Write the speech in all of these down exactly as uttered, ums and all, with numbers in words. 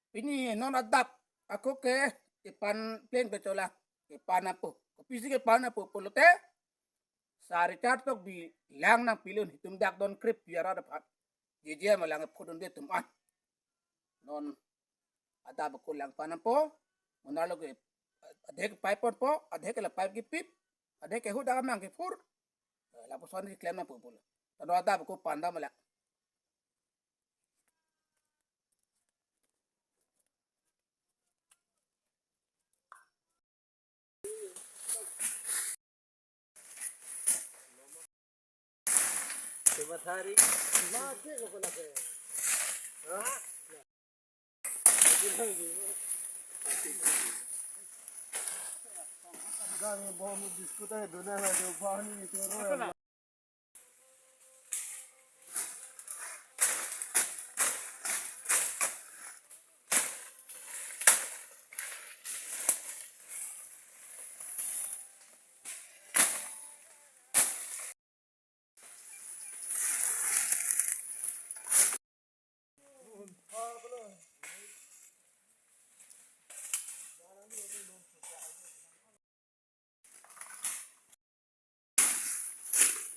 Pini non adap ako ke kepan pleng pechola, kepan apo. Kopisi kepan apo pulote, sar Richard Tokbi lang nangpilun hitum dak don krip biara dapat. Jeje malang phodun de tum an. Non adap ako lang pan apo, monar lo ke adhek pipe ponpo, adhek la pipe kipip, adhek ke hudak amang kefur. Eh, lapuson si klem nangpo pulo. Tado adap ako pan dam la.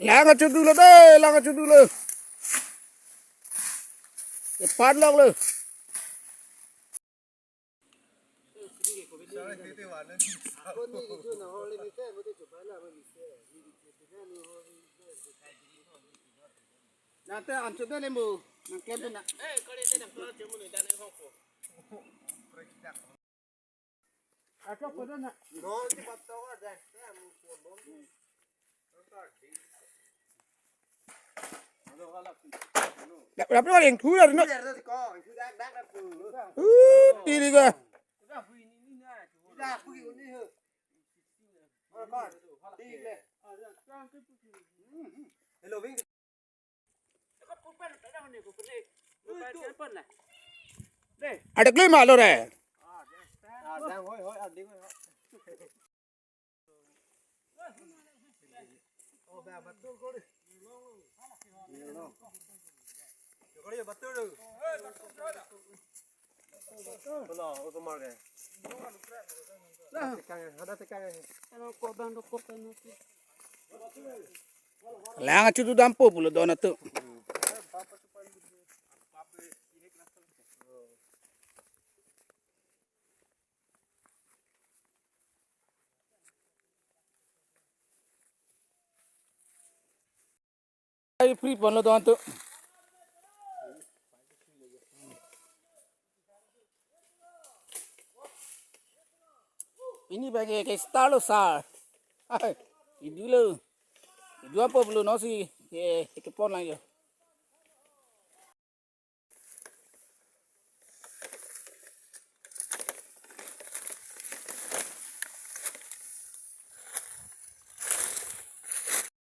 Lang achudu lo de, lang achudu lo. Kepan lok lo. Nate anchot de lembu, nangklem de na. Ako pada na. Dap dap ring thu dah no. Uh, tiri ka. Ada klima lo re. Lang achudu dampo pulo don atum. Ai free ponlo don atum. Pini bagi ke star lo sar. Ai, idu lo. Idu apo pulo nosi ke, kepon lang yo.